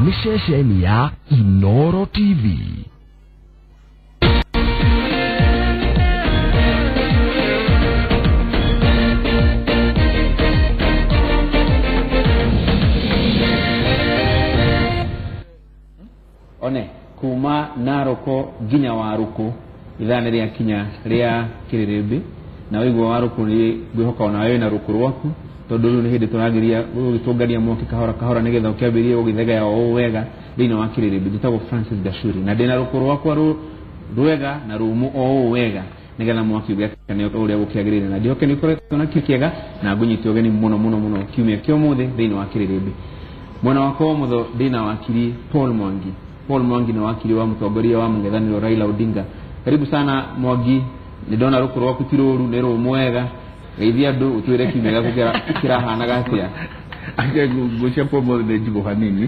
Nĩ ceceni ya Inoro TV. One kuma Naroko nginya Waruku ithaa nĩ rĩakinya rĩa kĩrĩrĩmbĩ na waigua Waruku nĩ ngwĩhoka ona wewe na rũkũ rwaku tondũ rĩu nĩ hĩndĩ tũrageria gũgĩtũngania mwaki kahora kahora nĩgetha ũkĩambĩrĩrie gũgĩthegea o ũũ wega thĩinĩ wa kĩrĩrĩmbĩ. Njĩtagwo Francis Gachuri na ndĩna rũkũ rwakwa rwega na rũmũ o ũũ wega nĩgetha mwaki ũgĩakane ũrĩa gũkĩagĩrĩire, na ndihoke nĩ ũkoretwo na kĩo kĩega na ngũnyite ũgeni mũno mũno mũno kiumia kĩa ũmũthĩ thĩinĩ wa kĩrĩrĩmbĩ. Mwena wakwa wa ũmotho ndĩna wakiri Paul Mwangi. Paul Mwangi nĩ wakiri wa mũtongoria wa mũng'ethanĩro Raila Odinga. Karibu sana Mwangi, nĩ ndona rũkũ rwaku ti rũru, nĩ rũmũ wega. Geithia andũ ũtwĩre kiumia gĩaku kĩrahanaga atĩa. Ake ngũ cia Paul ũmũthĩ nĩ njigũ hanini.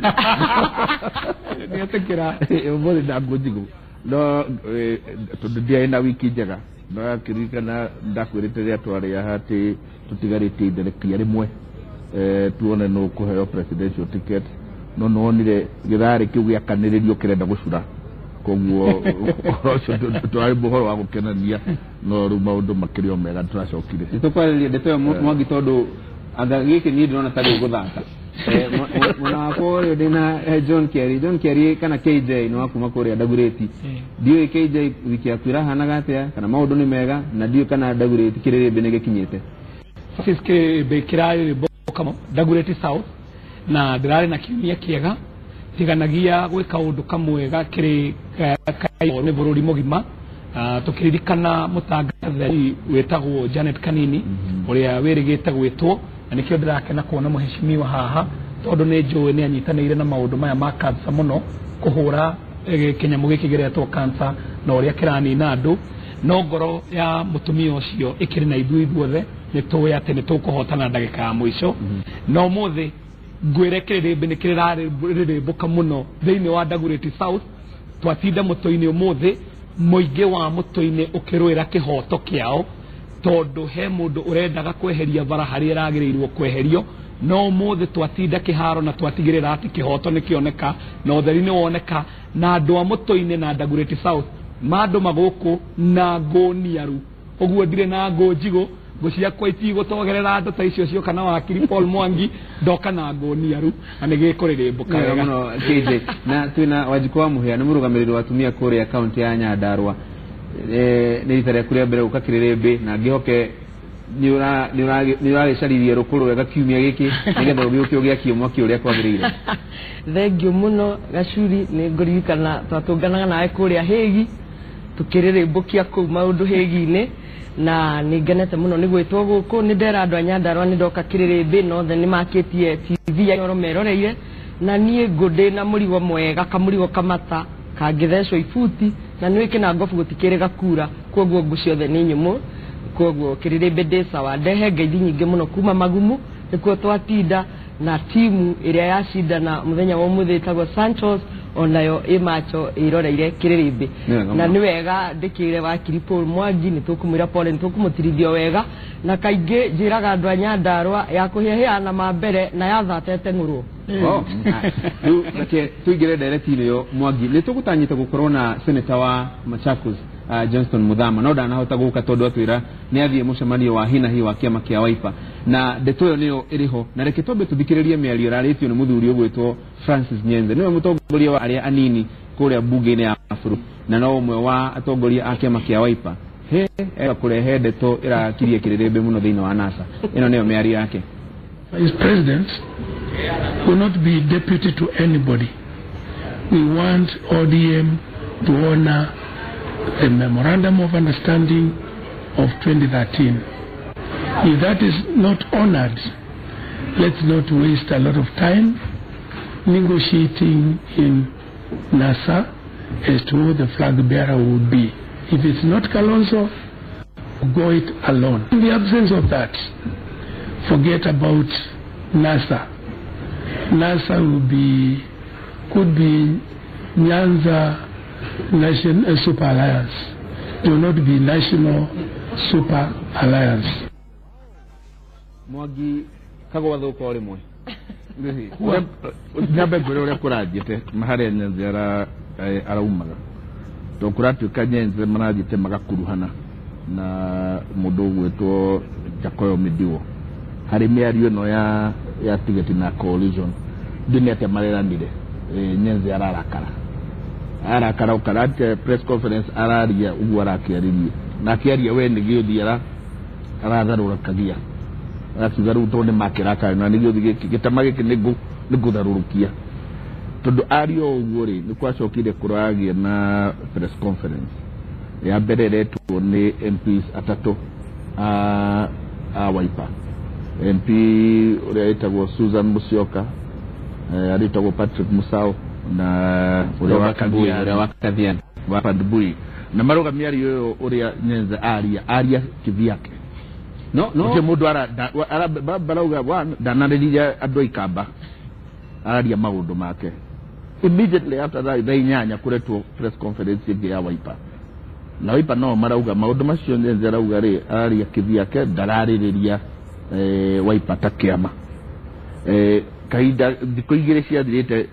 Nĩetĩkĩra ũmũthĩ na ngũ njigũ, no tondũ ndiarĩ na wiki njega, no akĩririkana ndakwĩrĩte rĩrĩa twarĩ haha atĩ tũtigarĩtie itherekia rĩmwe tuone nũ kũheo presidential ticket, no nĩwonire gĩtharĩ kĩu gĩakanĩrĩrio kĩrenda gũcura, koguo ũhoro ũcio ndwarĩ ũhoro wa gũkenania, no rĩu maũndũ makĩrĩ o mega tũracokire. Nĩtũkwarĩrĩria ndeto ĩyo Mwangi, tondũ anga gĩkĩ niĩ ndĩrona ta gĩgũthaka. Mwena wakwa ũrĩa ndĩna John Kerry. John Kerry kana KJ nĩ wa kuma kũrĩa Dagoretti. Ndiũĩ KJ wiki yaku ĩrahanaga atĩa, kana maũndũ nĩ mega, na ndiũĩ kana Dagoretti kĩrĩrĩmbĩ nĩ gĩkinyĩte. Francis kĩrĩrĩmbĩ kĩrarĩrĩmbũka Dagoretti South na ndĩrarĩ na kiumia kĩega tiganagia gwĩka ũndũ kamwe gakĩrĩ nĩ bũrũri mũgima. Tũkĩririkana mũtangathi wĩtagwo Janet Kanini ũrĩa wĩrĩgĩte gwĩtwo, na nĩkĩo ndĩrakena kuona mũheshimiwa haha tondũ nĩ njũĩ nĩ anyitanĩire na maũndũ maya ma cancer mũno, kũhũra kĩnyamũ gĩkĩ gĩretwo cancer na ũrĩa kĩranina andũ, no ngoro ya mũtumia ũcio ĩkĩrĩ na ithuĩ ithuothe nĩ tũĩ atĩ nĩ tũkũhotana ndagĩka ya mũico. Na ũmũthĩ ngwĩre kĩrĩrĩmbĩ nĩ kĩrĩrarĩrĩmbũka mũno thĩinĩ wa Dagoretti South. Twatinda mũtũ-inĩ ũmũthĩ, mũingĩ wa mũtũ-inĩ ũkĩrũĩra kĩhoto kĩao tondũ he mũndũ ũrendaga kweheria bara harĩa ĩragĩrĩirwo kweherio, no ũmũthĩ twatinda kĩharo na twatigĩrĩra atĩ kĩhoto nĩ kĩoneka na ũtheri nĩ woneka, na andũ a mũtũ-inĩ na Dagoretti South mandũma gũkũ na ngũ niaru, ũguo ndirĩ na ngũ njigũ, ngũ ciakwa itigũtogerera andũ ta icio cioka na wakiri Paul Mwangi, ndoka na ngũ niaru na nĩ gĩkũrĩrĩmbũka wega mũno KJ. Na twĩna Wanjikũ wa Mũhĩa, nĩ mũrũgamĩrĩri wa atumia kũrĩa kaunti ya Nyandarua. Nĩ rita rĩaku rĩa mbere gũka kĩrĩrĩmbĩ na ngĩhoke nĩ ũragĩcaririe rũkũ rwega kiumia gĩkĩ nĩgetha ũgĩũke ũgĩakie mwaki ũrĩa kwagĩrĩire. Thengiũ mũno Gachuri, nĩ ngũririkana twatũnganaga nawe kũrĩa Hĩgi tũkĩrĩrĩmbũkia kũu maũndũ Hĩgi-inĩ, na nĩ ngenete mũno nĩ gwĩtwo gũkũ. Nĩ ndera andũ a Nyandarua nĩ ndoka kĩrĩrĩmbĩ na othe nĩ makĩtie TV ya Inooro meroreire, na niĩ ngũ ndĩ na mũrigo mwega, kamũrigo kamata kangĩthecwo ibuti, na nĩ wĩkĩ na ngobu gũtikĩrĩga kura, koguo ngũ ciothe nĩ nyũmũ, koguo kĩrĩrĩmbĩ ndĩ sawa. Ndehe ngeithi nyingĩ mũno kuma Magumu, nĩkuo twatinda na timu ĩrĩa yacindana mũthenya wa ũmũthĩ ĩtagwo Santos, onayo ĩ macho ĩroreire kĩrĩrĩmbĩ. Na nĩ wega ndĩkĩre wakiri Paul Mwangi, nĩ tũkũmwĩra pole, nĩ tũkũmũtirithio wega, na kaingĩ njĩraga andũ a Nyandarua ya kũhĩahĩa na ma mbere na yathatete ng'ũrwo. Rĩu reke tũingĩre ndereti-inĩ ĩyo Mwangi. Nĩ tũgũtanyĩte gũkorwo na senator wa Machakos Johnston Muthama, no ndanahota gũka tondũ atwĩra nĩ athiĩ mũcemanio wa hinahi wa kĩama kĩa Wiper, na ndeto ĩyo nĩyo ĩrĩ ho. Na reke twambe tũthikĩrĩrie mĩario ĩrarĩtio nĩ mũthuri ũgwĩtwo Francis Nyenze, nĩwe mũtongoria wa arĩa anini kũrĩa bunge-inĩ ya bũrũri na no ũmwe wa atongoria a kĩama kĩa Wiper. He ega kũrehe ndeto ĩrakirie kĩrĩrĩmbĩ mũno thĩinĩ wa NASA. Ĩno nĩyo mĩario yake. Vice President will not be deputy to anybody. We want ODM to honor the Memorandum of Understanding of 2013. If that is not honored, let's not waste a lot of time negotiating in NASA as to who the flag bearer would be. If it's not Kalonzo, go it alone. In the absence of that, forget about NASA. NASA will be, could be Nyanza Nation Super Alliance. It will not be National Super Alliance. Mwangi kagwa thũka o rĩmwe. Nyambe ngwĩre ũrĩa kũrathiĩte harĩa Nyenze araumaga tondũ kũratuĩka Nyenze marathiĩte magakuruhana na mũndũ ũgwĩtwo Jakoyo Midiwo harĩ mĩario ĩno ya tigeti na coalition. Ndĩ nĩ atĩa mareranire. Nyenze ararakara arakara ũkarate press conference araria ũguo arakĩarĩrie na akĩaria we nĩ gĩũthiĩ aratharũrũkagia arakiuga rĩu tondũ nĩ makĩrakara na nĩ gĩũthiĩ gĩkĩ gĩtama gĩkĩ nĩ ngũtharũrũkia tondũ aria o ũguo rĩ nĩ kwacokire kũragĩa na press conference ya mbere ĩretwo nĩ MPs atatũ a Wiper. MP ũrĩa wĩtagwo Susan Musyoka, arĩtagwo Patrick Musau na ũrĩa wa Kathiani wa Ndibui na marauga mĩario ĩyo ũrĩa Nyenze aria kivyake. No gũtirĩ mũndũ barauga ndanarĩria andũ a Ikamba araria maũndũ make. Immediately after that thaa 8 kũretwo press conference ĩngĩ ya Wiper na Wiper no marauga maũndũ macio Nyenze arauga rĩ araria kivyake ndararĩrĩria Wiper ta kĩama. Kahinda thikũ igĩrĩ ciathirĩte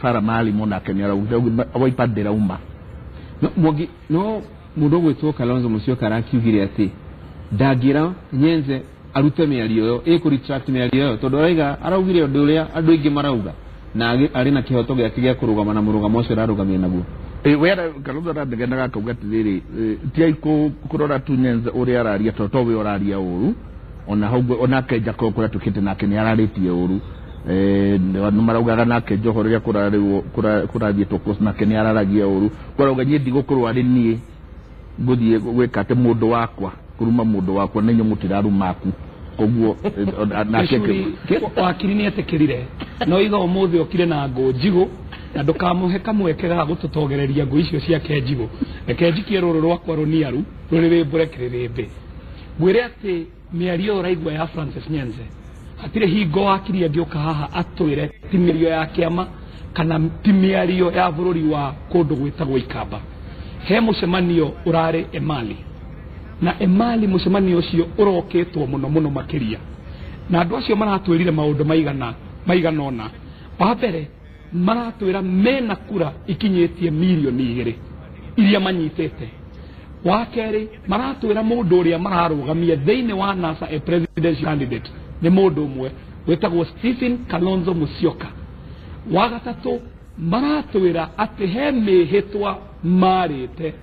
Farah Maalim nake nĩ arauga Wiper ndĩrauma. No Mwangi no mũndũ ũgwĩtwo Kalonzo Musyoka arakiugire atĩ ndangĩra Nyenze arute mĩario ĩyo ĩkũ retract mĩario ĩyo tondũ arauga araugire ũndũ ũrĩa andũ aingĩ marauga na arĩ na kĩhoto gĩake gĩa kũrũgama na mũrũgamo ũcio ararũgamia naguo. We Kalonzo aranegenaga akauga atĩrĩrĩ tiai kũrora tu Nyenze ũrĩa araria tondũ to we ũraria ũru ona hau onake Jakoyo kũrĩa tũkĩte nake nĩ ararĩtie ũru. Nĩ maraugaga nake Joho rĩrĩa kũrathiĩtwo course nake nĩ araragia ũru kwarauga niĩ ndigũkorwo arĩ niĩ ngũthiĩ gwĩka atĩ mũndũ wakwa kũruma mũndũ wakwa na inyuĩ mũtiraruma aku koguo nake wakiri nĩ etĩkĩrire no iga ũmũthĩ okire na ngũ njigũ na ndũkamũhe kamweke ga gũtũtogereria ngũ icio ciake njigũ. Reke njikie rũrũ rwakwa rũniaru rũrĩrĩmbũre kĩrĩrĩmbĩ ngwĩre atĩ mĩario ũraigua ya Francis Nyenze hatirĩ hingo wakiri angĩũka haha atwĩre ti mĩario ya kĩama kana ti mĩario ya bũrũri wa kũndũ gwĩtagwo Ikamba. He mũcemanio ũrarĩ Emali na Emali mũcemanio ũcio ũrokĩtwo mũno mũno makĩria na andũ acio maratwĩrire maũndũ maigana ũna. Wa mbere maratwĩra mena kura ikinyĩtie mirioni 2 iria manyitĩte. Wa kerĩ maratwĩra mũndũ ũrĩa mararũgamia thĩinĩ wa NASA a presidential candidate nĩ mũndũ ũmwe wĩtagwo Stephen Kalonzo Musyoka. Wa gatatũ maratwĩra atĩ he mĩhĩtwa marĩte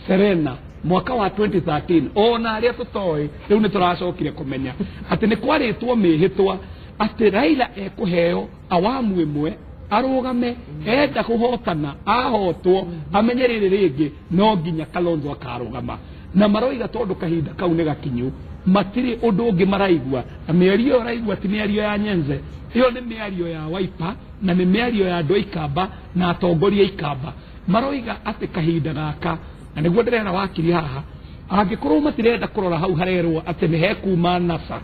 Serena mwaka wa 2013 ona arĩa tũtoĩ rĩu nĩ tũracokire kũmenya atĩ nĩ kwarĩtwo mĩhĩtwa atĩ Raila ekũheo awamu ĩmwe arũgame enda kũhotana ahotwo amenye rĩrĩ rĩngĩ no nginya Kalonzo akarũgama na maroiga tondũ kahinda kau nĩ gakinyu matirĩ ũndũ ũngĩ maraigua na mĩario ĩyo ũraigua ti mĩario ya Nyenze ĩyo nĩ mĩario ya Wiper na nĩ mĩario ya andũ a Ikamba na atongoria a Ikamba maroiga atĩ kahinda gaka na nĩguo ndĩrera wakiri haha angĩkorwo matirenda kũrora hau harerwo atĩ nĩ hekuma NASA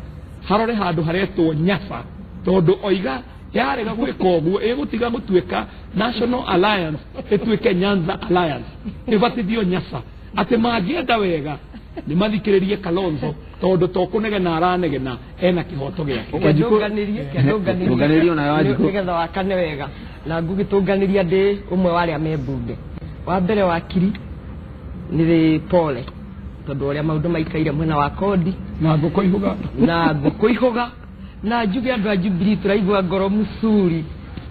harore handũ haretwo Nyasa tondũ oiga yarega gwĩka ũguo ĩgũtiga gũtuĩka National Alliance ĩtuĩke Nyanza Alliance ĩbatithio Nyasa atĩ mangĩenda wega nĩ mathikĩrĩrie Kalonzo tondũ to kũnegena aranegena ena kĩhoto gĩake. Ndũnganĩrie nĩgetha wakane wega na ngũgĩtũnganĩria ndĩ ũmwe wa arĩa me mbunge. Wa mbere wakiri nĩ pole tondũ ũrĩa maũndũ maikaire mwena wa kodi na ngũkũ ihũga na ngũkũ ihũga na njuge andũ a Jubilee tũraigua ngoro mũcuri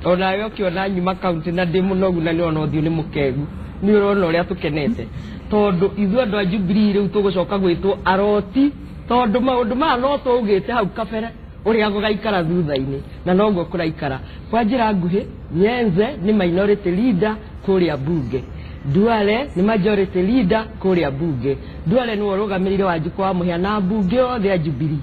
onawe ũkĩona nyuma kaunti na ndĩ mũnogu na nĩwona ũthiũ nĩ mũkengu nĩ ũrona ũrĩa tũkenete tondũ ithuĩ andũ a Jubilee rĩu tũgũcoka gwĩtwo aroti tondũ maũndũ maya no tũugĩte hau kabere ũrĩa gũgaikara thutha-inĩ na noguo kũraikara. Kwa njĩra nguhĩ Nyenze nĩ minority leader kũrĩa mbunge, Duale nĩ majority leader kũrĩa mbunge. Duale nĩwe ũrũgamĩrĩire Wanjikũ wa Mũhĩa na mbunge othe a Jubilee.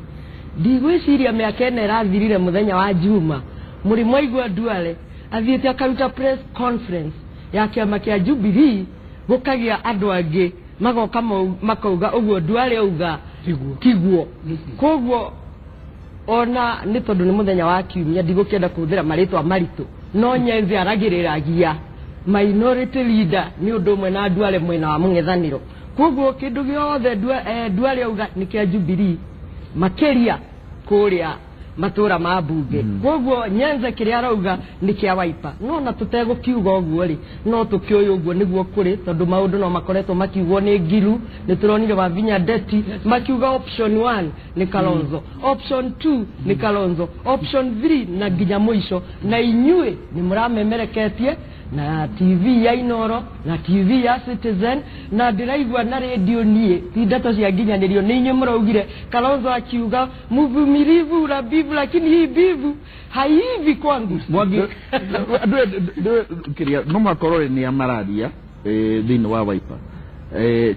Ndigwĩciria mĩaka ĩna ĩrathirire mũthenya wa Juma mũrĩmũ aigua Duale athiĩte akaruta press conference ya kĩama kĩa Jubilee gũkagĩa andũ angĩ magoka makauga ũguo Duale auga tiguo. Koguo ona nĩ tondũ nĩ mũthenya wa kiumia ndigũkĩenda kũhũthĩra marĩtwa maritũ no Nyenze aragĩrĩragia minority leader nĩ ũndũ ũmwe na Duale mwena wa mũng'ethanĩro. Koguo kĩndũ gĩothe Duale auga nĩ kĩa Jubilee makĩria kũrĩa matũra ma mbunge. Koguo Nyenze kĩrĩa arauga nĩ kĩa Wiper, no na tũtegũkiuga ũguo rĩ, no tũkĩũĩ ũguo nĩguo kũrĩ, tondũ maũndũ no makoretwo makiugwo nĩ Ngilu. Nĩ tũronire Wavinya Ndeti makiuga option 1 nĩ Kalonzo, option 2 nĩ Kalonzo, option 3 na nginya mũico. Na inyuĩ nĩ mũramemereketie na TV ya Inoro na TV ya Citizen na ndĩraigua na radio niĩ ti ndeto cia nginyanĩrio, nĩ inyuĩ mũraugire Kalonzo akiuga mvumilivu la bivu, lakini hii bivu haivi kwangu. Mwangi andũ no makorwo nĩ amararia thĩinĩ wa Wiper.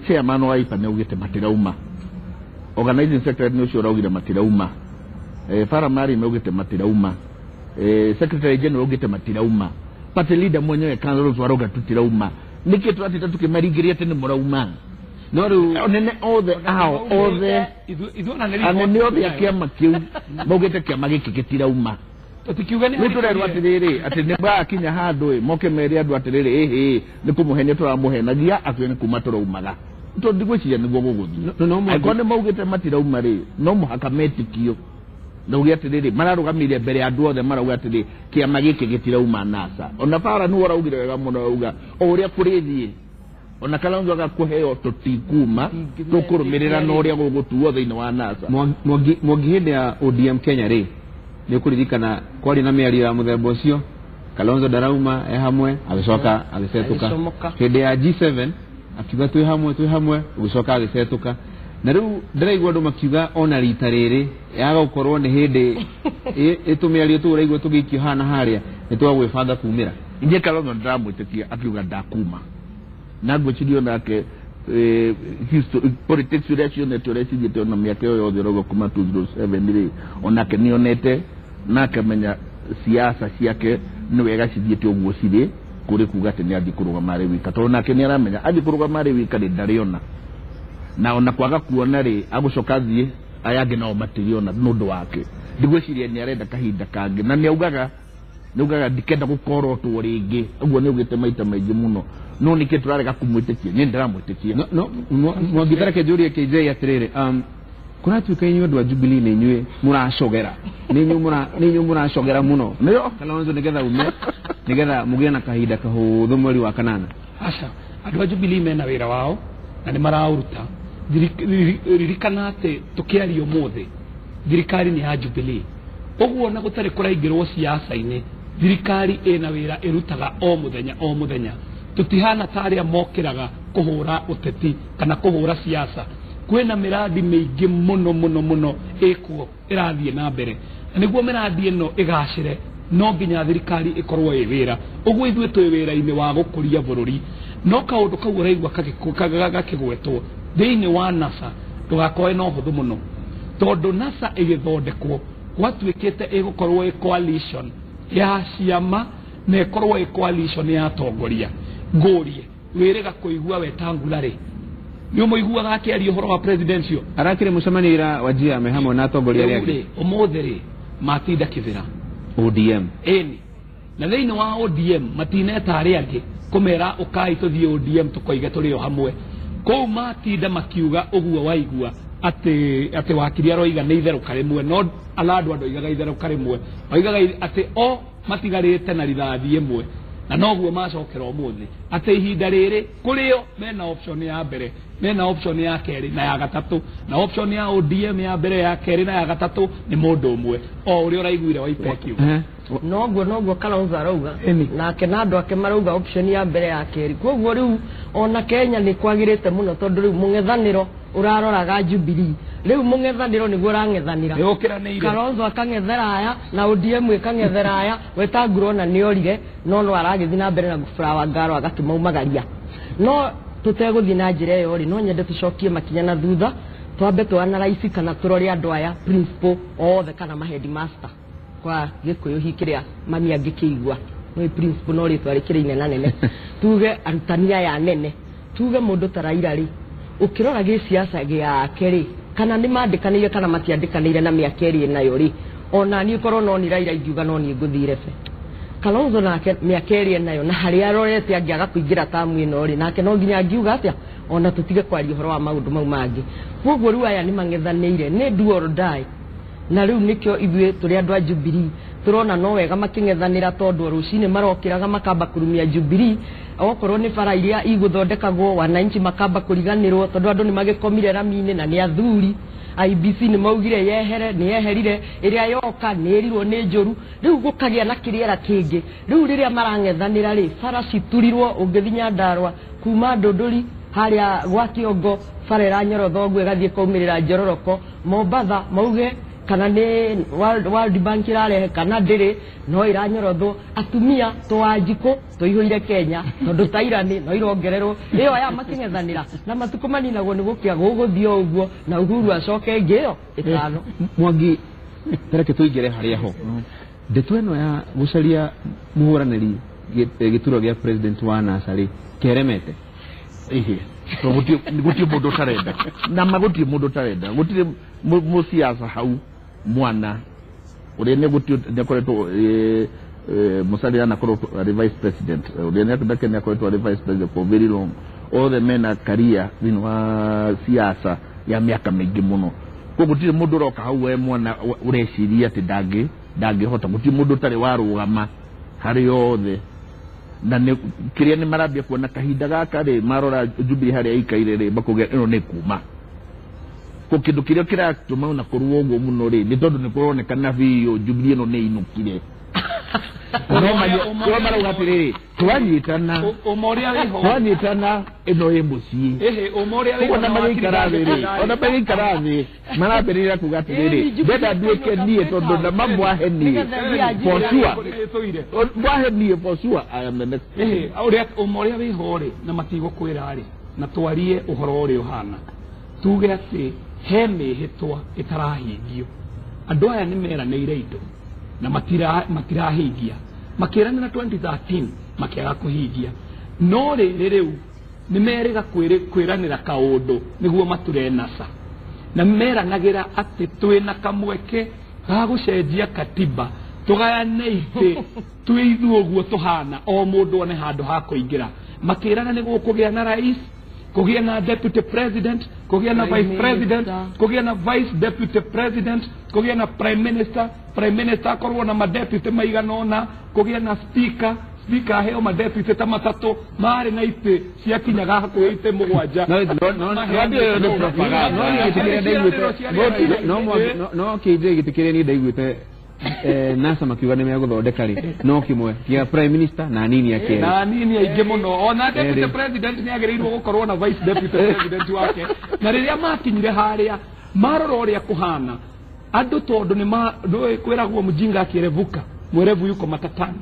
Chairman wa Wiper nĩ augĩte matirauma, organizing secretary nĩ ũcio ũraugire matirauma, Farah Mari nĩ augĩte matirauma, secretary general augĩte matirauma, party leader mwenyewe Kalonzo arauga tutirauma. Nĩkĩ tũratita tũkĩmaringĩria atĩ nĩ mũrauma? No rĩu anene othe ao othe anene othe a kĩama kĩu maugĩte kĩama gĩkĩ gĩtirauma. Tũtikiuga nĩ rĩu tũrerwo atĩrĩrĩ atĩ nĩ magakinya handũ ĩ moke mere andũ atĩrĩrĩ ĩhĩ nĩ kũmũhenia tũramũhenagia atĩ nĩ kuma tũraumaga. Tondũ ndigwĩciria nĩguo gũgũthiĩ. Angĩkorwo nĩ maugĩte matirauma rĩ, no mũhaka metĩkio nauge atĩrĩrĩ mararũgamĩire mbere ya andũ othe marauga atĩrĩ kĩama gĩkĩ gĩtirauma NASA. Ona Farah nĩwe ũraugire wega mũno auga o ũrĩa kũrĩthiĩ ona Kalonzo agakũheo tũtikuma tũkũrũmĩrĩra na ũrĩa gũgũtuo thĩinĩ wa NASA. Mwangi hĩndĩ ya ODM Kenya rĩ, nĩ ũkũririkana kwarĩ na mĩario ya mũthemba ũcio, Kalonzo ndarauma e hamwe agĩcoka agĩcetũka. Hĩndĩ ya G7 akiuga twĩ hamwe twĩ hamwe, ũgĩcoka agĩcetũka. Na rĩu ndĩraigua andũ makiuga ona rita rĩrĩ yaga gũkorwo nĩ hĩndĩ ĩtũmĩario tũu ũraigua tũgĩikio haha na harĩa nĩ twagwĩbanga kumĩra. Inyuĩ Kalonzo ndĩramwĩtĩkia akiuga ndakuma, na ngwĩciria onake politics ũrĩa cionete ũrĩa cithiĩte ona mĩaka ĩyo yothe ũrauga kuma 2007 rĩ, onake nĩonete na akamenya siasa ciake nĩ wega cithiĩte ũguo cirĩ kũrĩ kuga atĩ nĩ athiĩ kũrũgama arĩ wika, tondũ nake nĩ aramenya athiĩ kũrũgama arĩ wika rĩ ndarĩona, na ona kwaga kuona rĩ agũcoka athiĩ aya angĩ nao matirĩona nĩ ũndũ wake. Ndigwĩciria nĩ arenda kahinda kangĩ, na nĩ augaga ndikenda gũkorotwo rĩngĩ, ũguo nĩ augĩte maita maingĩ mũno. No nĩkĩ tũrarega kũmwĩtĩkia? Niĩ ndĩramwĩtĩkia. No Mwangi tareke njũrie KJ atĩrĩrĩ, kũratuĩka inyuĩ andũ a Jubilee nĩ inyuĩ mũracogera, nĩ inyuĩ mũracogera mũno nĩyo Kalonzo nĩgetha ume nĩgetha mũgĩe na kahinda kahũthũ mweri wa kanana. Aca, andũ a Jubilee mena wĩra wao na nĩ maraũruta. Ririkana atĩ tũkĩaria ũmũthĩ thirikari nĩ ya Jubilee, ũguo na gũtarĩ kũraingĩrwo siasa-inĩ, thirikari ĩna wĩra ĩrutaga o mũthenya o mũthenya. Tũtihana ta arĩa mokĩraga kũhũra ũteti kana kũhũra siasa. Kwĩna mĩradi mĩingĩ mũno mũno mũno ĩkuo ĩrathiĩ na mbere, na nĩguo mĩradi ĩno ĩgacĩre no nginya thirikari ĩkorwo ĩ wĩra. Ũguo ithuĩ twĩ wĩra-inĩ wa gũkũria bũrũri, no kaũndũ kau ũraigua gakĩgwetwo thĩinĩ wa NASA ndũgakorwe na ũhũthũ mũno, tondũ NASA ĩgĩthondekwo gwatuĩkĩte ĩgũkorwo ĩ coalition ya ciama na ĩkorwo ĩ coalition ya atongoria. Ngũrie wĩrĩga kũigua Wetangula rĩ, nĩ ũmũiguaga akĩaria ũhoro wa presidential? Arakĩrĩ mũcemanio ira Wajir me hamwe na atongoria arĩa angĩ. Ũmũthĩ rĩ matinda kĩbĩra ODM ĩni, na thĩinĩ wa ODM matineta arĩa angĩ kũmera ũkai tũthiĩ ODM tũkoige tũrĩ o hamwe. Kũu matinda makiuga ũguo waigua atĩ wakiri aroiga nĩ itherũka rĩmwe, no Aladwa ndoigaga itherũka rĩmwe, oigaga atĩ o matigarĩte na rithathi ĩmwe, na noguo macokera ũmũthĩ atĩ ihinda rĩrĩ kũrĩo mena option ya mbere, mena option ya kerĩ na ya gatatũ, na option ya ODM ya mbere ya kerĩ na ya gatatũ nĩ mũndũ ũmwe o ũrĩa ũraiguire Wiper akiuga. Noguo Kalonzo arauga nake na andũ ake marauga option ya mbere ya kerĩ. Koguo rĩu ona Kenya nĩ kwagĩrĩte mũno, tondũ rĩu mũng'ethanĩro ũraroraga Jubilee, rĩu mũng'ethanĩro nĩguo ũrang'ethanĩra. Kalonzo akang'ethera aya na ODM ĩkang'ethera aya. Wetangula ona nĩorire no no aragĩthiĩ na mbere na flower girl agakĩmaumagaria. No tũtegũthiĩ na njĩra ĩyo rĩ, no nyende tũcokie makinya na thutha, twambe tũ analyze kana tũrore andũ aya principal othe kana ma headmaster kwa Gĩkũyũ hihi kĩrĩa mami angĩkĩigua nĩ principal no rĩtwa rĩkĩrĩ inenanene, tuge arutani aya anene, tuge mũndũ ta Raila rĩ, ũkĩrora gĩciaca gĩake rĩ, kana nĩ mandĩkanĩire kana matiandĩkanĩire na mĩaka ĩrĩa ĩnayo rĩ, ona niĩ korwo no nĩ Raila ingiuga no niĩ ngũthiĩ rebe. Kalonzo nake mĩaka ĩrĩa ĩnayo na harĩa arorete angĩaga kũingĩra tamu ĩno rĩ, nake no nginya angiuga atĩa ona tũtige kwaria ũhoro wa maũndũ mau mangĩ. Koguo rĩu aya nĩ mang'ethanĩire, nĩ do or die. Na rĩu nĩkĩo ithuĩ tũrĩ andũ a Jubilee tũrona no wega makĩng'ethanĩra, tondũ rũcinĩ marokĩraga makamba kũrumia Jubilee, okorwo nĩ bara iria igũthondekagwo wananchi makamba kũriganĩrwo, tondũ andũ nĩ magĩkomire rami-inĩ na nĩ athuri. IBC nĩ maugire yehere, nĩ yeherire, ĩrĩa yoka nĩ ĩrirwo nĩ njũru. Rĩu gũkagĩa na kĩrĩera kĩngĩ. Rĩu rĩrĩa marang'ethanĩra rĩ, bara citurirwo, ũngĩthiĩ Nyandarũa kuma Ndũndũri harĩa gwa Kĩongo, bara ĩranyorotha ũguo ĩgathiĩ ĩkaumĩrĩra Njororoko. Mombatha mauge kana nĩ World Bank ĩrarehe kana ndĩrĩ, no ĩranyorothwo. Atumia tũwanjikũ tũihũire Kenya, tondũ tairani no irongererwo. Ĩyo aya makĩng'ethanĩra na matukũ maninagwo nĩ gũkĩa, gũgũthiĩ o ũguo na Uhuru acoke ĩngĩ ĩyo ĩtano. Mwangi, tareke tũingĩre harĩa ho ndeto ĩno ya gũcaria mũhũranĩri gĩturwa gĩa president wa NASA rĩ, keremete. Ihe to gutie mundu utarenda, na ma gutie mundu utarenda, gutire muciaca hau mwana uria ni gutie ni akoretwo Musalia anakorwo ari vice president, uria ni akindake ni akoretwo ari vice president for very long, othe mena career thini wa siasa ya miaka mingi muno. Koguo gutire mundu uroka hau we mwana ureciria ati ndangihota, gutire mundu utari warugama hari othe. Na nĩ kĩrĩa nĩ marambia kuona kahinda gaka rĩ, marora Jubilee harĩa ikaire rĩ, makauga ĩno nĩ kuma ko kĩndũ kĩrĩa kĩratũma ona kũrũo ũguo mũno rĩ, nĩ tondũ nĩ kũronekana biũ Jubilee ĩno nĩ inũkire. No marauga atĩrĩrĩ, twanyitana twanyitana ĩno ĩ mũciĩ. Koguo ona magĩikara thĩ rĩ, ona magĩikara thĩ marambĩrĩria kuga atĩrĩrĩ, ndenda nduĩke niĩ, tondũ na mamwahe niĩ for sure, mwahe niĩ for sure I am the next. Ũrĩa ũma ũrĩa wĩho rĩ, na matigũkwĩra rĩ, na twarie ũhoro ũrĩa ũhana, tuge atĩ he mĩhĩtwa ĩtarahingio. Andũ aya nĩ meranĩire indo na matirahingia, makĩranĩra 2013 makĩaga kũhingia, no rĩrĩ rĩu nĩ merĩga kwĩranĩra kaũndũ nĩguo mature NASA, na meranagĩra atĩ twĩna kamweke ga gũcenjia katiba, tũgayane itĩ twĩ ithuĩ ũguo tũhana, o mũndũ one handũ ha kũingĩra. Makĩrana nĩ gũkũgĩa na rais, kũgĩa na deputy president, kũgĩa na vice president, kũgĩa na vice deputy president, kũgĩa na prime minister, prime minister akorwo na madeputy maigana ũna, kũgĩa na speaker, speaker aheo madeputy ta matatũ, marĩ na itĩ ciakinyaga hakuhĩ itĩ mũgwanja. No kĩndũ gĩtĩ kĩrĩa niĩ ndaiguĩte NASA makiuga nĩ megũthondeka rĩ, no kĩmwe kĩa prime minister na nini ya kerĩ na nini aingĩ mũno. Ona deputy president nĩ agĩrĩirwo gũkorwo na vice deputy president wake. Na rĩrĩa makinyire harĩa marora ũrĩa kũhana andũ, tondũ nĩ kwĩragwo mũjinga akĩrevuka mwerevu yuko matatani,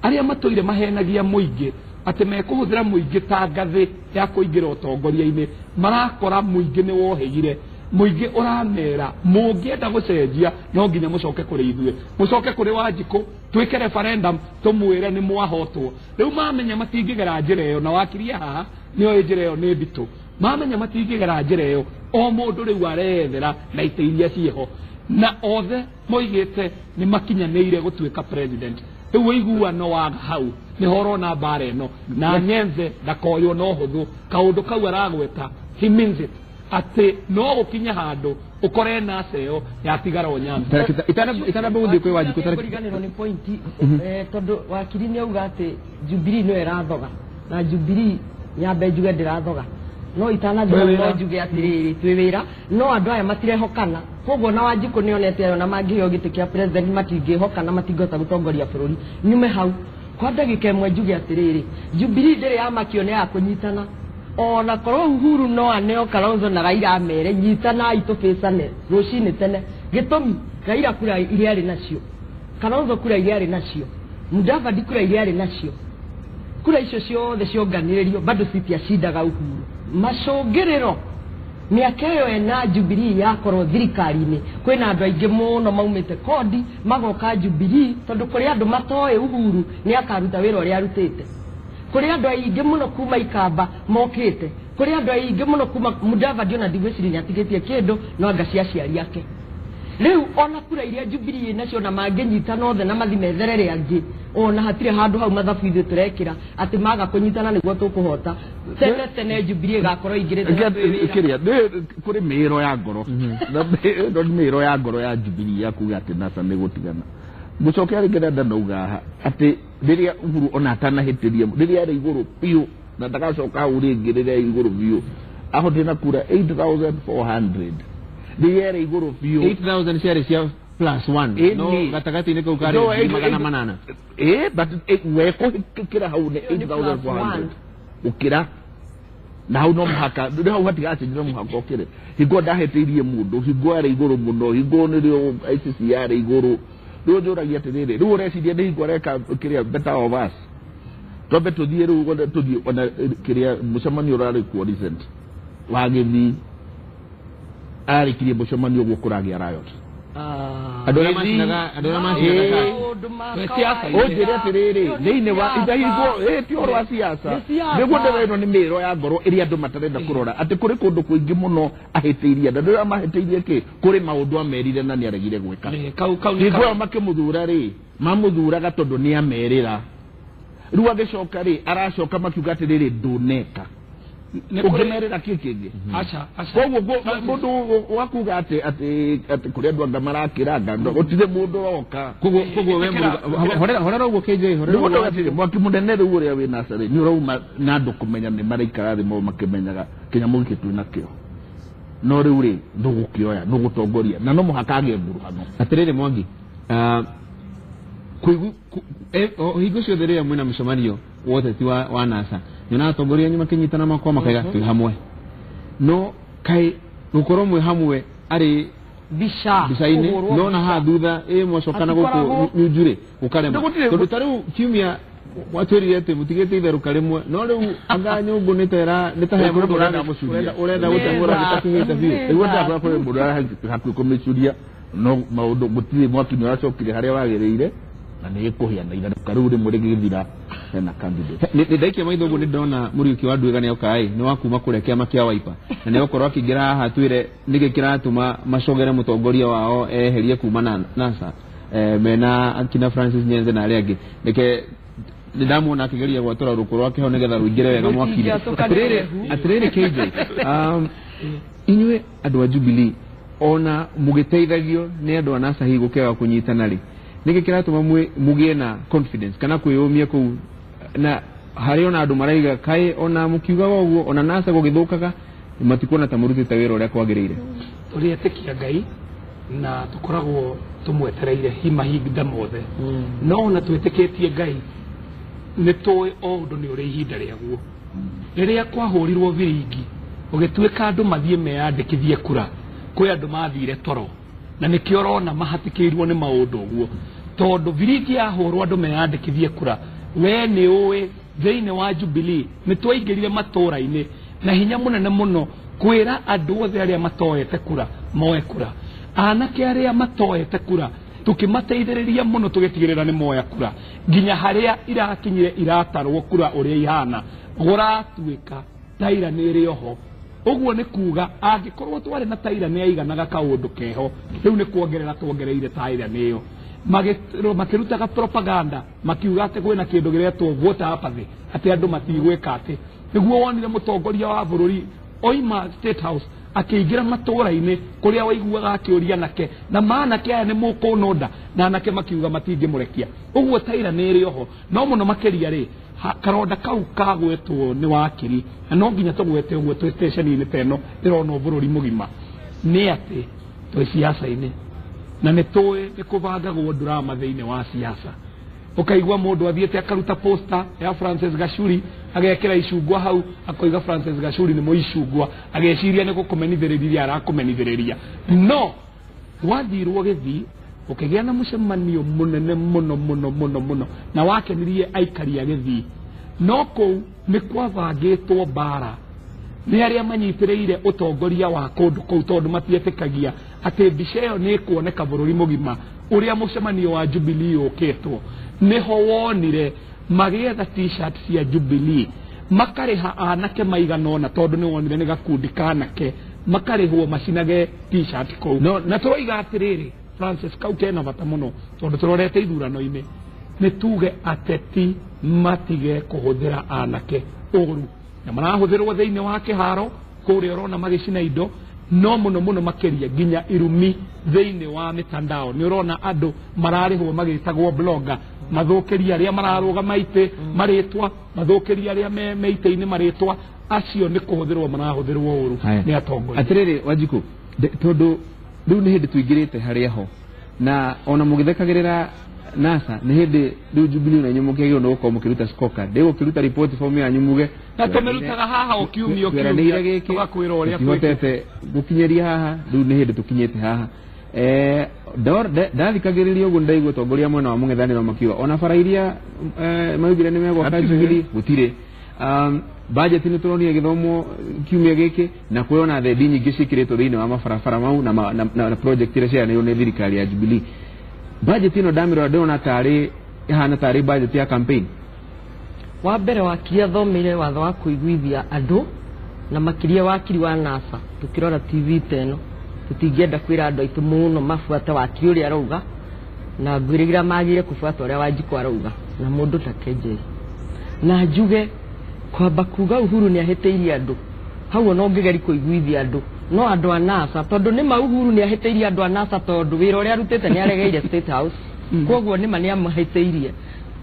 arĩa matũire mahenagia mũingĩ atĩ mekũhũthĩra mũingĩ ta ngathĩ ya kũingĩra ũtongoria-inĩ, marakora mũingĩ nĩ wohĩgire. Mũingĩ ũramera mũngĩenda gũcenjia no nginya mũcoke kũrĩ ithuĩ, mũcoke kũrĩ Wanjikũ, twĩke referendum tũmwĩre nĩ mwahotwo. Rĩu mamenya matingĩgera njĩra ĩyo, na wakiria haha nĩoĩ njĩra ĩyo nĩ nditũ, mamenya matingĩgera njĩra ĩyo, o mũndũ rĩu arethera na itĩ iria ciĩho, na othe moigĩte nĩ makinyanĩire gũtuĩka president. Rĩu ũiguano wa hau nĩho ũrona mbara ĩno, na Nyenze ndakoywo no hũthũ, kaũndũ kau aragweta he means it, atĩ no gũkinya handũ ũkore NASA ĩyo yatigara o Nyanza. Itanamba gũthiĩ kwĩ Wanjikũ, kũriganĩrwo nĩ pointi, tondũ wakiri nĩ auga atĩ Jubilee nĩyo ĩrathoga, na Jubilee nyambe njuge ndĩrathoga, no itanathiĩ no njuge atĩrĩrĩ twĩ wĩra, no andũ aya matirehokana. Koguo na Wanjikũ nĩonete ayo na mangĩheo gĩtĩ kĩa president matingĩhokana, matingĩhota gũtongoria bũrũri. Nyume hau kwa ndagĩka ĩmwe njuge atĩrĩrĩ, Jubilee ndĩrĩ yamakio nĩ ya kũnyitana. Ona korwo Uhuru no aneo Kalonzo na Raila amere nyitanai tũbĩcane rũcinĩ tene, gĩtũmi Raila kura iria arĩ nacio, Kalonzo kura iria arĩ nacio, Mudavadi kura iria arĩ nacio, kura icio ciothe cionganĩrĩrio bado citiacindaga Uhuru. Macũngĩrĩro mĩaka ĩyo ĩna Jubilee yakorwo thirikari-inĩ, kwĩna andũ aingĩ mũno maumĩte kodi magoka Jubilee, tondũ kũrĩ andũ matoĩ Uhuru nĩ akaruta wĩra ũrĩa arutĩte. Kũrĩ andũ aingĩ mũno kuma Ikamba mokĩte, kũrĩ andũ aingĩ mũno kuma Mudavadi ona ndigwĩciria nĩ atigĩtie kĩndũ no anga cia aciari ake. Rĩu ona kura iria Jubilee nacio na mangĩnyitana othe na mathi metherere angĩ ona hatirĩ handũ hau mathabu ithuĩ tũrekĩra atĩ maga kũnyitana nĩguo tũkũhota. Tene tene Jubilee ĩgakorwo ĩingĩrĩte kĩrĩa kũrĩ mĩĩro ya ngoro na ĩno nĩ mĩĩro ya ngoro ya Jubilee ya kuga atĩ NASA nĩ gũtigana. Ngũcokera rĩngĩ ndenda ndauga haha atĩ rĩrĩa Uhuru ona atanahĩtĩria rĩrĩa arĩ igũrũ biũ na ndagacoka hau rĩngĩ rĩrĩa arĩ igũrũ biũ ahotire na kura 8400 rĩrĩa arĩ igũrũ biũ 8000 ciarĩ cia plus 1 no gatagatĩ-inĩ kau karĩ 800. But we kũhĩtũkĩra hau nĩ 8400 ũkĩra na hau no mũhaka rĩu hau hatigacenjia no mũhaka ũkĩre. Hingo ndahĩtĩirie mũndũ, hingo arĩ igũrũ mũno, hingo nĩrĩo ICC yarĩ igũrũ. Rĩu njũragia atĩrĩrĩ, rĩu ũreciria nĩ hingo areka kĩrĩa better of us twambe tũthiĩ rĩu tũthiĩ ona kĩrĩa mũcemanio ũrarĩ kuo recent wa Gĩthii arĩkirie mũcemanio ũguo kũragĩa riot. Andũ arĩa macinaga ũnjĩre atĩrĩrĩ thĩinĩ wa ihingo ti ũhoro wa siasa nĩguo ndĩra ĩno nĩ mĩĩro ya ngoro ĩrĩa andũ matarenda kũrora atĩ kũrĩ kũndũ kũingĩ mũno ahĩtĩirie andũ arĩa mahĩtĩirie kĩ kũrĩ maũndũ amerire na nĩaregire gwĩka. Hingo ĩyo makĩmũthura rĩ mamũthuraga tondũ nĩamerĩra. Rĩu agĩcoka rĩ aracoka makiuga atĩrĩrĩ ndũneka ũngĩmerĩra kĩ kĩngĩ. Koguo mũndũ wakuga atĩ atĩ kũrĩ andũ anga marakĩranga gũtirĩ mũndũ ũroka. Koguo we horera ũguo KJ horera ũguo atĩrĩ mwaki mũnene rĩu ũrĩa wĩ NASA rĩ nĩ ũrauma na andũ kũmenya nĩ maraikara thĩ makĩmenyaga kĩnyamũ gĩkĩ twĩ nakĩo no rĩu rĩ nũgũkĩoya nũgũtongoria na no mũhaka agĩe nguruhano. Atĩrĩrĩ Mwangi, hingo ciothe rĩrĩa mwĩna mũcemanio wa ũteti wa NASA nyonaga atongoria anyu makĩnyitana moko makaiga twĩ hamwe, no kaĩ gũkorwo mwĩ hamwe arĩ mbica-inĩ no na haha thutha ĩ mwacoka na gũkũ nyunjurĩ gũkarema tondũ ta rĩu kiumia watwĩrire atĩ mũtigĩte itherũka rĩmwe no rĩu anga nyũngũ nĩ ta he mũndũ ũrenda gũteng'ũra gĩtakinyĩte biũ. Nĩguo ndakora kũrĩ mũndũ hakuhĩ kũmĩcuria no maũndũ gũtirĩ mwaki nĩ ũracokire harĩa wagĩrĩire na nĩ gĩkũhĩa na itherũka rĩu rĩmwe rĩgĩthira hena candidate. Nĩ ndaikia maitho ũguo nĩ ndona Mũriũki wa Nduĩga nĩ oka ĩ nĩ wa kuma kũrĩa kĩama kĩa Wiper na nĩ okorwo akĩingĩra haha twĩre nĩkĩ kĩratũma macogere mũtongoria wao eherie kuma na NASA mena akina Francis Nyenze na arĩa angĩ. Reke ndamuona akĩgeria gwatũra rũkũ rwake ho nĩgetha rũingĩre wega mwaki-inĩ. Atĩrĩrĩ KJ, inyuĩ andũ a Jubilee ona mũgĩteithagio nĩ andũ a NASA hihi gũkĩaga kũnyitana rĩ nĩkĩ kĩratũma mũgĩe na confidence kana kwĩyũmia kũu na harĩ ona andũ maraiga kaĩ ona mũkiugaga ũguo ona NASA gũgĩthũkaga matikuona ta mũrutĩte wĩra ũrĩa kwagĩrĩire? Tũrĩ etĩkia Ngai na tũkoragwo tũmwetereire mahinda mothe no ona twĩtĩkĩtie Ngai nĩ tũĩ o ũndũ nĩ ũrĩ ihinda rĩaguo. Rĩrĩa kwahũrirwo biringi ũgĩtuĩka andũ mathiĩ meyandĩkithie kura kwĩ andũ mathire toro na nĩkĩo ũrona mahatĩkĩirwo nĩ maũndũ ũguo tondũ biringi yahũrwo andũ meyandĩkithie kura we nĩ ũĩ thĩinĩ wa Jubilee nĩ twaingĩrire matũũra-inĩ na hinya mũnene mũno kwĩra andũ othe arĩa matoete kura moe kura, anake arĩa matoete kura tũkĩmateithĩrĩria mũno tũgĩtigĩrĩra nĩ moya kura nginya harĩa irakinyire iratarwo kura ũrĩa ihana gũratuĩka taira nĩ ĩrĩ oho. Ũguo nĩ kuga angĩkorwo twarĩ na taira nĩ aiganaga kaũndũ keho rĩu nĩ kuongerera tuongereire taira nĩyo makĩrutaga propaganda makiuga atĩ kwĩna kĩndũ gĩretwo voter apathy atĩ andũ matigwĩka atĩ nĩguo wonire mũtongoria wa bũrũri oima State House akĩingĩra matũũra-inĩ kũrĩa waiguaga akĩũria anake na manake aya nĩ mũkũnũnda na anake makiuga matingĩmũrekia. Ũguo taira nĩ ĩrĩ oho no mũno makĩria rĩ karonda kau kagwetwo nĩ wakiri na no nginya tũgwete ũguo twĩ station-inĩ ta ĩno ĩronwo bũrũri mũgima nĩ atĩ twĩ siasa-inĩ na nĩ tũĩ nĩ kũbangagwo drama thĩinĩ wa siasa. Ũkaigua mũndũ athiĩte akaruta poster ya Francis Gachuri agekĩra icungwa hau akoiga Francis Gachuri nĩ mũicungwa ageciria nĩ gũkũmenithĩrĩria arakũmenithĩrĩria no wathirwo Gĩthii ũkĩgĩa na mũcemanio mũnene mũno mũno mũno mũno na wakenirie aikari a Gĩthii no kũu nĩ kwabangĩtwo mbara nĩ arĩa manyitĩrĩire ũtongoria wa kũndũ kũu tondũ matietĩkagia atĩ mbica ĩyo nĩ ĩkuoneka bũrũri mũgima ũrĩa mũcemanio wa Jubilee ũkĩtwo. Nĩho wonire magĩetha t-shirt cia Jubilee makarĩha anake maigana ũna tondũ nĩ wonire nĩ gakundi ka anake makarĩhwo macinage t-shirt kũu. Na tũroiga atĩrĩrĩ, Francis, kau kena bata mũno tondũ tũrorete ithurano-inĩ, nĩ tuge ateti matige kũhũthĩra anake ũru, na marahũthĩrwo thĩinĩ wa kĩharo kũrĩa ũrona magĩcina indo, no mũno mũno makĩria nginya irumi thĩinĩ wa mitandao. Nĩ ũrona andũ mararĩhwo magĩtagwo blogger, mathũkĩria arĩa mararũgama itĩ marĩtwa, mathũkĩria arĩa me itĩ-inĩ marĩtwa, acio nĩ kũhũthĩrwo marahũthĩrwo ũru nĩ atongoria. Atĩrĩrĩ Wanjikũ, tondũ rĩu nĩ hĩndĩ tũingĩrĩte harĩa ho, na ona mũgĩthekagĩrĩra NASA nĩ hĩndĩ rĩu Jubilee na inyuĩ mũkĩagĩrĩirwo nĩ gũkorwo mũkĩruta scorecard. Ndĩgũkĩruta report form yanyu muge na tũmĩrutaga haha o kiumia o kiumia, tũgakwĩra ũrĩa tũhotete gũkinyĩria haha, rĩu nĩ hĩndĩ tũkinyĩte haha. Ndathikagĩrĩria ũguo ndaigua atongoria mwena wa mũng'ethanĩro makiuga ona bara iria maugire nĩ megwaka Jubilee gũtirĩ. Budget nĩ tũronire gĩthomo kiumia gĩkĩ, na kwĩona thendi nyingĩ ciĩkĩrĩtwo thĩinĩ wa mabarabara mau na project iria ciaheanirwo nĩ thirikari ya Jubilee. Budget ĩno ndamĩrora ndĩrona tarĩ ĩhana tarĩ budget ya campaign. Wa mbere wakiri athomeire watho wa kũiguithia andũ, na makĩria wakiri wa NASA. Tũkĩrora TV ta ĩno tũtingĩenda kwĩra andũ aitũ mũno mabuate wakiri ũrĩa arauga, na ngwĩrĩgĩra magĩrĩire kũbuata ũrĩa Wanjikũ arauga, na mũndũ ta KJ. Na njuge kwamba kuga Uhuru nĩ ahĩtĩirie andũ, hau ona ũngĩgeria kũiguithia andũ, no andũ a NASA, tondũ nĩ ma Uhuru nĩ ahĩtĩirie andũ a NASA, tondũ wĩra ũrĩa arutĩte nĩ aregeire State House, koguo nĩ ma nĩ amahĩtĩirie.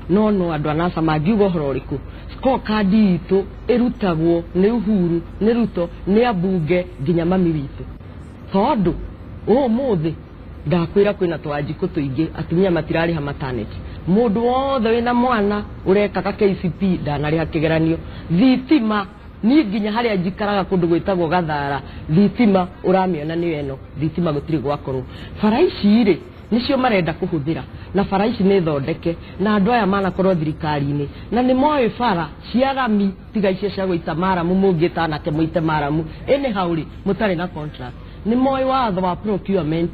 No andũ a NASA mangiuga ũhoro ũrĩkũ? Scorecard itũ ĩrutagwo nĩ Uhuru, nĩ Ruto, nĩ ambunge nginya mami witũ, tondũ ũmũthĩ ndakwĩra kwĩna twanjikũ tũingĩ, atumia matirarĩha maternity, mũndũ wothe wĩna mwana ũrekaga KCP ndanarĩha kĩgeranio, thitima niĩ nginya harĩa njikaraga kũndũ gwĩtagwo Gathara, thitima ũramĩona nĩyo ĩno, thitima gũtirĩ gwakorwo. Bara ici rĩ nĩcio marenda kũhũthĩra, na bara ici nĩ thondeke, na andũ aya manakorwo thirikari-inĩ, na nĩ moĩ bara cia rami tiga icio cia gũita maramu, mũngĩta anake mũite maramu anyhow rĩ mũtarĩ na contract. Nĩ moĩ watho wa procurement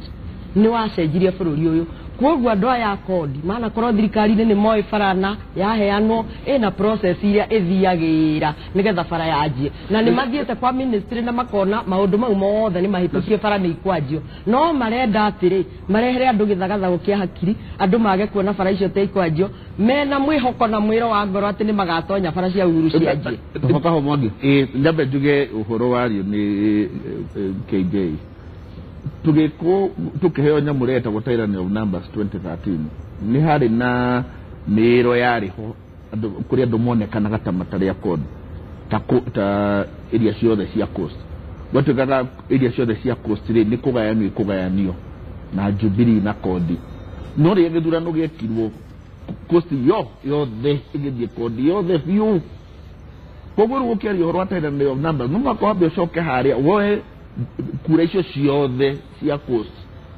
nĩ wacenjirie bũrũri ũyũ, koguo andũ aya a kodi manakorwo thirikari-inĩ nĩ moĩ barana yaheanwo ĩna process iria ĩthiagĩra nĩgetha bara yanjie, na nĩ mathiĩte kwa ministry na makona maũndũ mau mothe nĩ mahĩtũkie, bara nĩ ikwanjio. No marenda atĩrĩ, marehere andũ gĩthagathago kĩa hakiri, andũ mage kuona bara icio ta ikwanjio, mena mwĩhoko na mwĩro wa ngoro atĩ nĩ magatonya bara cia Uhuru cianjie. Tũhokaho Mwangi. Nyambe njuge ũhoro wario nĩ KJ. Tugĩkwo tukĩheo nyamũ ĩrĩa ĩtagwo Tyranny of Numbers 2013, nĩ harĩ na mĩĩro yarĩ ho kũrĩa andũ monekanaga ta matarĩ a kodi, ta iria ciothe cia coast. Gwatuĩkaga iria ciothe cia coast rĩ nĩ kũgayanio ikũgayanio na Jubilee na kodi, no rĩrĩa gĩthurano gĩekirwo coast yothe ĩgĩthiĩ kodi yothe biũ. Koguo rĩu ũkĩaria ũhoro wa Tyranny of Numbers no mũhaka wambe ũcoke harĩa woe kura icio ciothe cia coast,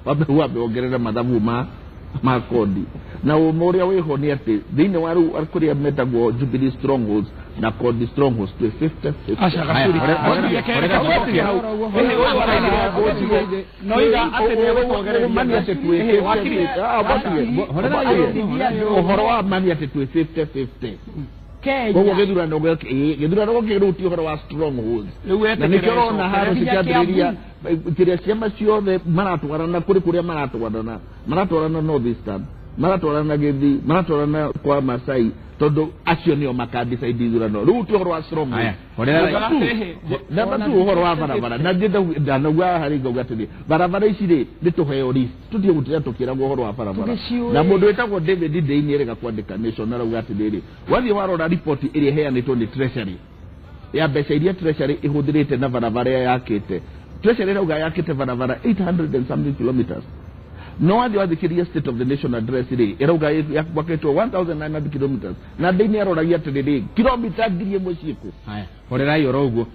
wambe wongerere mathabu ma kodi. Na ũma ũrĩa wĩho nĩ atĩ thĩinĩ wa rĩu kũrĩa metagwo Jubilee strongholds na kodi strongholds twĩ 50-50. Ũhoro wa mani atĩ twĩ 50-50. Koguo gĩthurano gĩkĩ rĩu ti ũhoro wa strongholds, na nĩkĩo ũrona haro cikĩambĩrĩria kĩrĩa ciama ciothe maratwarana kũrĩ kũrĩa maratwarana North Eastern, maratwarana Gĩthii, maratwarana kwa Masai, tondũ acio nĩo makadecide ithurano. Rĩu ti ũhoro wa strongholds. Namba tu ũhoro wa barabara, na ndanauga harĩ ngauga atĩrĩ, barabara ici rĩ nĩ tũheo list, tũtige gũtinda tũkĩragwo ũhoro wa barabara. Na mũndũ wĩtagwo David Ndĩini erĩga kwandĩka Nation arauga atĩrĩrĩ, wathiĩ warora riboti ĩrĩa ĩheanĩtwo nĩ Treasury ya mbeca iria Treasury ĩhũthĩrĩte na barabara ĩrĩa yakĩte, Treasury ĩrauga yakĩte barabara 800 and something kilometers. No wathiĩ wathikĩria State of the Nation address rĩ ĩrauga yakĩtwo 1900 kilometers, na Ndĩini aroragia atĩrĩrĩ, kilomita 1000 ciĩkũ. Haya, horerai oro ũguo.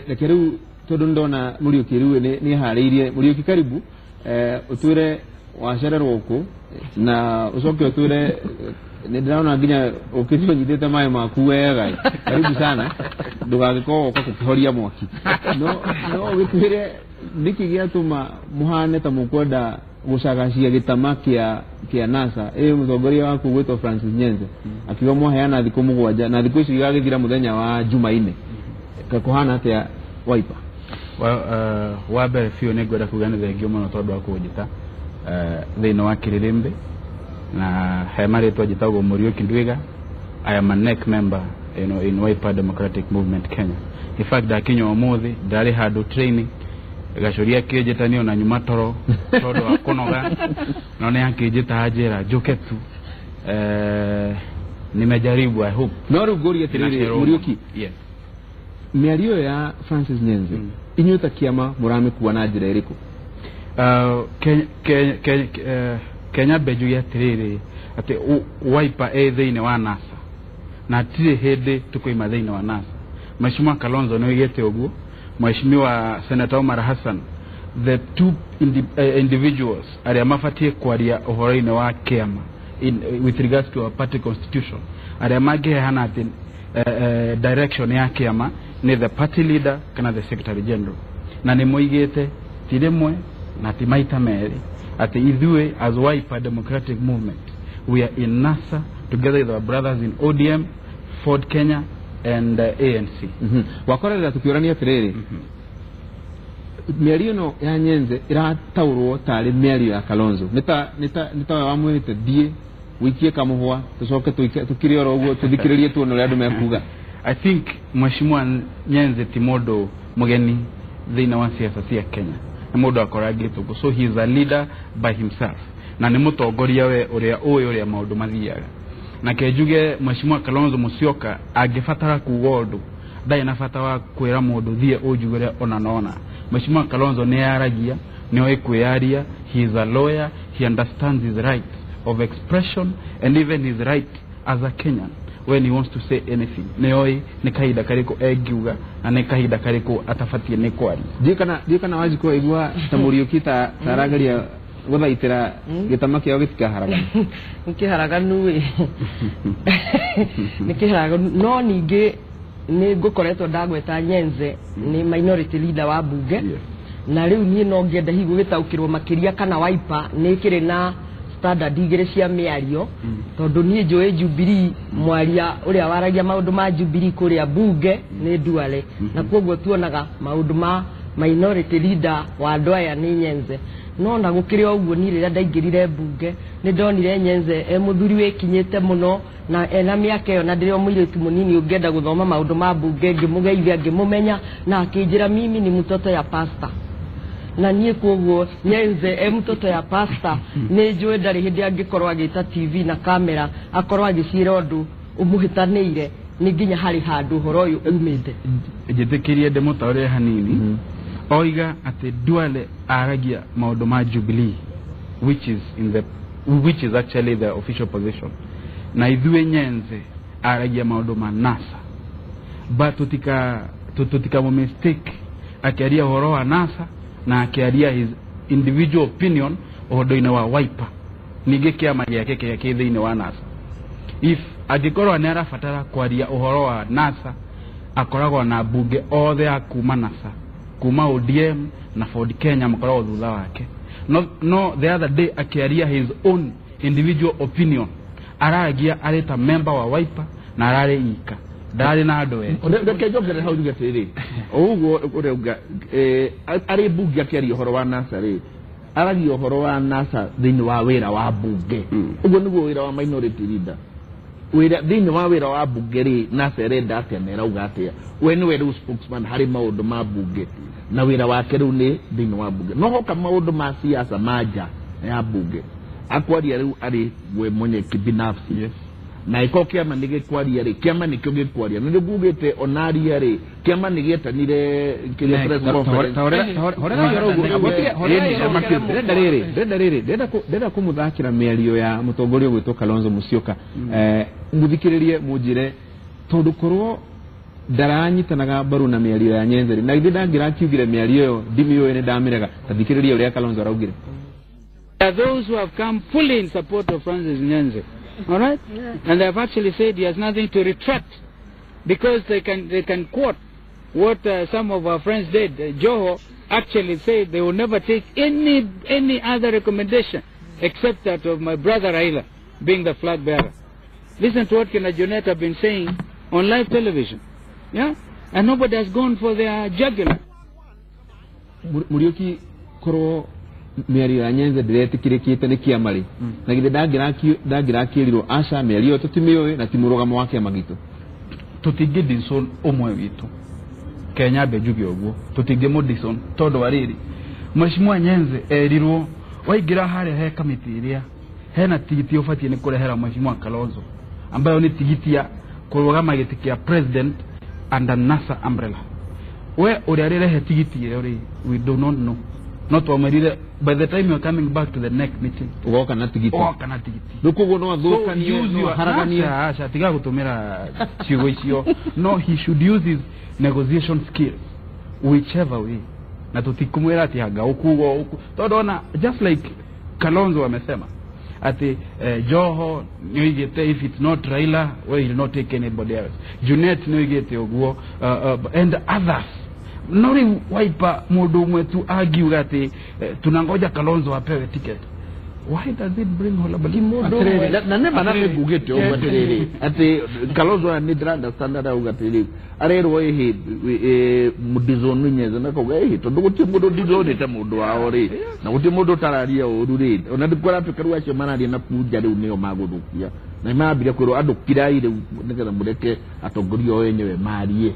Reke rĩu tondũ ndona Mũriũki rĩu nĩ aharĩirie. Mũriũki karibu, ũtwĩre wacererwo kũ, na ũcoke ũtwĩre nĩ ndĩrona nginya ũkĩte ũnyitĩte maĩ maku wega. Karibu sana, ndũgagĩkorwo ũka kũkĩhoria mwaki. No ũgĩtwĩre nĩkĩ gĩatũma mũhane ta mũkwenda gũcagacia gĩtama kĩa NASA. Ĩ mũtongoria waku gwĩtwo Francis Nyenze akiuga mwaheana thikũ 7 na thikũ icio igagĩthira mũthenya wa Jumaine. Kakũhana atĩa Wiper? Wa mbere biũ nĩ ngwenda kuga nĩ thengio mũno tondũ wa kũnjĩta thĩinĩ wa Kĩrĩrĩmbĩ, na he marĩtwa njĩtagwo Mũriũki Ndwiga. I am a NEC member, in Wiper Democratic Movement Kenya. In fact, ndakinya ũmũthĩ ndarĩ handũ training, Gacũria akĩnjĩta niĩ ona nyuma toro tondũ wa kũnoga, no nĩ akĩnjĩta anjĩra njũke tu. Nimejaribu, I hope. No rĩu ngũrie atĩrĩrĩ, Mũriũki. Yes. Mĩario ĩyo ya Francis Nyenze, inyuĩ ta kĩama mũramĩkua na njĩra ĩrĩkũ? Kenya mbe njuge atĩrĩrĩ atĩ Wiper ĩ thĩinĩ wa NASA na hatirĩ hĩndĩ tũkoima thĩinĩ wa NASA. Mheshimiwa Kalonzo nĩ oigĩte ũguo, Mheshimiwa Senator Omar Hassan, the two individuals arĩa mabatiĩ kwaria ũhoro-inĩ wa kĩama with regards to our party constitution, arĩa mangĩheana atĩ direction ya kĩama nĩ the party leader kana the secretary general, na nĩ moigĩte ti rĩmwe na ti maita merĩ atĩ ithuĩ as Wiper Democratic Movement, we are in NASA together with our brothers in ODM, Ford Kenya and ANC. Wakorerera tukiũrania atĩrĩrĩ, mĩario ĩno ya Nyenze ĩrataũrwo tarĩ mĩario ya Kalonzo, nĩ ta we wamwĩrĩte thiĩ wĩikie kamũhwa tũcoke tũkire oro ũguo tũthikĩrĩrie tuone ũrĩa andũ mekuga. I think Mheshimiwa Nyenze ti mũndũ mũgeni thĩinĩ wa siasa cia Kenya, nĩ mũndũ akorangĩtwo ũguo, so he is a leader by himself na nĩ mũtongoria we ũrĩa ũĩ ũrĩa maũndũ mathiaga. Na ke njuge Mheshimiwa Kalonzo Musyoka angĩbatara kuga ũndũ ndarĩ na bata wa kwĩra mũndũ thiĩ ũnjugĩre ona nona. Mheshimiwa Kalonzo nĩ aragia, nĩ oĩ kwĩyaria. He is a lawyer, he understands his right of expression and even his right as a Kenyan when he wants to say anything. Nĩ oĩ nĩ kahinda karĩkũ engiuga na nĩ kahinda karĩkũ atabatiĩ nĩ kwaria. Ndiũ kana Wanjikũ aigua ta Mũriũki ta arageria gũthaitĩra gĩtama kĩao gĩtikaharagane. Nĩ kĩharaganu ĩ, nĩ kĩharaganu, no ningĩ nĩ ngũkoretwo ndagweta Nyenze nĩ minority leader wa bunge. Na rĩu niĩ no ngĩenda hihi gũgĩtaũkĩrwo makĩria kana Wiper nĩ ĩkĩrĩ na standard igĩrĩ cia mĩario, tondũ niĩ njũĩ Jubilee, mwaria ũrĩa waragia maũndũ ma Jubilee kũrĩa bunge nĩ Duale, na koguo tuonaga maũndũ ma minority leader wa andũ aya nĩ Nyenze. No na gũkĩrĩ o ũguo, niĩ rĩrĩa ndaingĩrire bunge nĩ ndonire Nyenze e mũthuri wĩkinyĩte mũno na ena mĩaka ĩyo, na ndĩrĩ o mũirĩtu mũnini ũngĩenda gũthoma maũndũ ma bunge. Ngĩmũgeithia, ngĩmũmenya, na akĩnjĩra, "Mimi ni mtoto ya pastor." Na niĩ koguo Nyenze e mtoto ya pastor, nĩ njũĩ ndarĩ hĩndĩ angĩkorwo agĩta TV na kamera akorwo agĩciĩra ũndũ ũmũhĩtanĩire, nĩ nginya harĩ handũ ũhoro ũyũ umĩte. Njĩtĩkĩrie ndĩmũtaũrĩre hanini. Oiga atĩ Duale aragia maũndũ ma Jubilee, which is actually the official position, na ithuĩ Nyenze aragia maũndũ ma NASA, but tutika mistake akiaria ũhoro wa NASA na akiaria his individual opinion ũhoro-inĩ wa Wiper, ningĩ kĩama gĩake kĩrĩa kĩ thĩinĩ wa NASA. If angĩkorwo nĩ arabatara kwaria ũhoro wa NASA, akoragwo na mbunge othe a kuma NASA, kuma ODM na Ford Kenya makoragwo thutha wake. No the other day akiaria his own individual opinion, araragia arĩ ta member wa Wiper na ararĩ ika, ndarĩ na andũ erĩ. Reke njongerere hau njuge atĩrĩrĩ, o ũguo ũrauga arĩ mbunge akĩaria ũhoro wa NASA rĩ, aragia ũhoro wa NASA thĩinĩ wa wĩra wa mbunge. Ũguo nĩguo wĩra wa minority leader, wĩra thĩinĩ wa wĩra wa mbunge rĩ, NASA ĩrenda atĩa na ĩrauga atĩa, we nĩwe rĩu spokesman harĩ maũndũ ma mbunge, na wĩra wake rĩu nĩ thĩinĩ wa mbunge. No hoka maũndũ ma siasa ma nja ya mbunge akwaria rĩu arĩ we mwenye kibinafsi. Na ĩkorwo kĩama nĩ gĩkwaria rĩ, kĩama nĩkĩo gĩkwaria, na nĩ ngugĩte onaria rĩ, kĩama nĩ gĩetanire kĩrĩa press conference. Ndĩrenda rĩrĩ, ndĩrenda rĩrĩ, ndĩrenda kũmũthakĩra mĩario ya mũtongoria ũgwĩtwo Kalonzo Musyoka, mũthikĩrĩrie mũnjĩre, tondũ korwo ndaranyitanaga mbaru na mĩario ya Nyenze rĩ, na githĩ ndangĩrakiugire mĩario ĩyo ndimĩũĩ nĩ ndamĩrega. Ta thikĩrĩria ũrĩa Kalonzo araugire. There are those who have come fully in support of Francis Nyenze. All right? And they have actually said he has nothing to retract because they can quote what some of our friends did. Joho actually said they will never take any other recommendation except that of my brother Raila being the flag bearer. Listen to what Kina Junet have been saying on live television. Yeah? And nobody has gone for their jugular. Muriuki korwo mĩario ya Nyenze ndĩretĩkĩrĩkĩte nĩ kĩama rĩ, na githĩ ndangĩrakĩrirwo aca mĩario ĩyo tũtimĩũĩ na ti mũrũgamo wa kĩama gitũ. Tũtingĩ disown ũmwe witũ. Kenya mbe njuge ũguo, tũtingĩ disown tondũ wa rĩrĩ, Mheshimiwa Nyenze erirwo waingĩra harĩa he kamĩtĩ ĩrĩa hena tigiti ũbatiĩ nĩ kũrehera Mheshimiwa Kalonzo, ambayo nĩ tigiti ya kũrũgama gĩtĩ kĩa president under NASA umbrella. We ũrĩa rĩrehe tigiti ĩyo rĩ, we do not know. No twamwĩrire by the time you are coming back to the next meeting ũgoka na tigiti, ũgoka na tigiti. Rĩu koguo no athũkanie, no aharaganie. Aca, tiga gũtũmĩra ciugo icio. No, he should use his negotiation skills whichever way, na tũtikumwĩra atĩ anga ũkuga ũku, tondũ ona just like Kalonzo amesema ati Joho nĩoigĩte if it's not Raila we will not take anybody else, Junet nĩoigĩte ũguo, and others. No rĩu Wiper mũndũ ũmwe tu angiuga atĩ tunangoja Kalonzo apewe ticket, why does it bring hullabaloo? Na nĩ ma na nĩ ngugĩte ũguo atĩrĩrĩ, atĩ Kalonzo aya nĩ ndĩra understand arauga atĩrĩrĩ, arerwo ĩhĩ mũdizonu Nyenze, na kauga ĩhĩ tondũ gũtirĩ mũndũ dizonĩte mũndũ wao rĩ, na gũtirĩ mũndũ ũtararia ũru rĩ, ona nĩ kũratuĩka rĩu acio mararia na kunja rĩu nĩo magũthũkia, na nĩmarambire kwĩrwo andũ kirai rĩu nĩgetha mũreke atongoria o enyewe marie.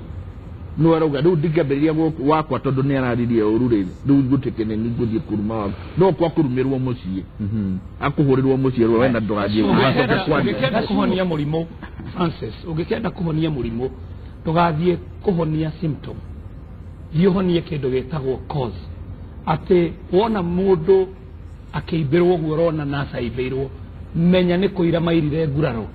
No arauga rĩu ndingĩambĩrĩria wakwa tondũ nĩ araririe ũru rĩ, rĩu gũtuĩke nĩ ngũthiĩ kũruma wakwa, no kwa kũrumĩrwo mũciĩ, akũhũrĩrwo mũciĩ rwo wenda ndũgathiĩ. Ũngĩkenda kũhonia mũrimũ Francis, ũngĩkenda kũhonia mũrimũ ndũgathiĩ kũhonia symptom, thiĩ ũhonie kĩndũ gĩtagwo cause. Atĩ wona mũndũ akĩimbĩrwo ũguo ũrona NASA aimbĩirwo, menya nĩ kũira mairire nguraro,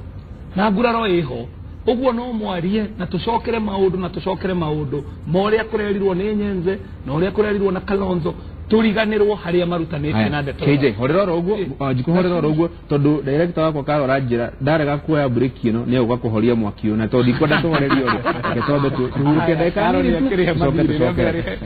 na nguraro ĩho. Ũguo no mwarie na tũcokere maũndũ, na tũcokere maũndũ ma ũrĩa kũrerirwo nĩ Nyenze na ũrĩa kũrerirwo na Kalonzo, tũriganĩrwo harĩa marutanĩtie na ndeto. KJ horera oro ũguo, Wanjikũ horera oro ũguo, tondũ director wakwa Karora njĩra ndarega kuoya break ĩno nĩ egũka kũhoria mwaki ũyũ, na tondũ ndikwenda tũhorerio rĩ, reke twambe tũhurũke ndagĩka nini tu, tũcoke tũcokere.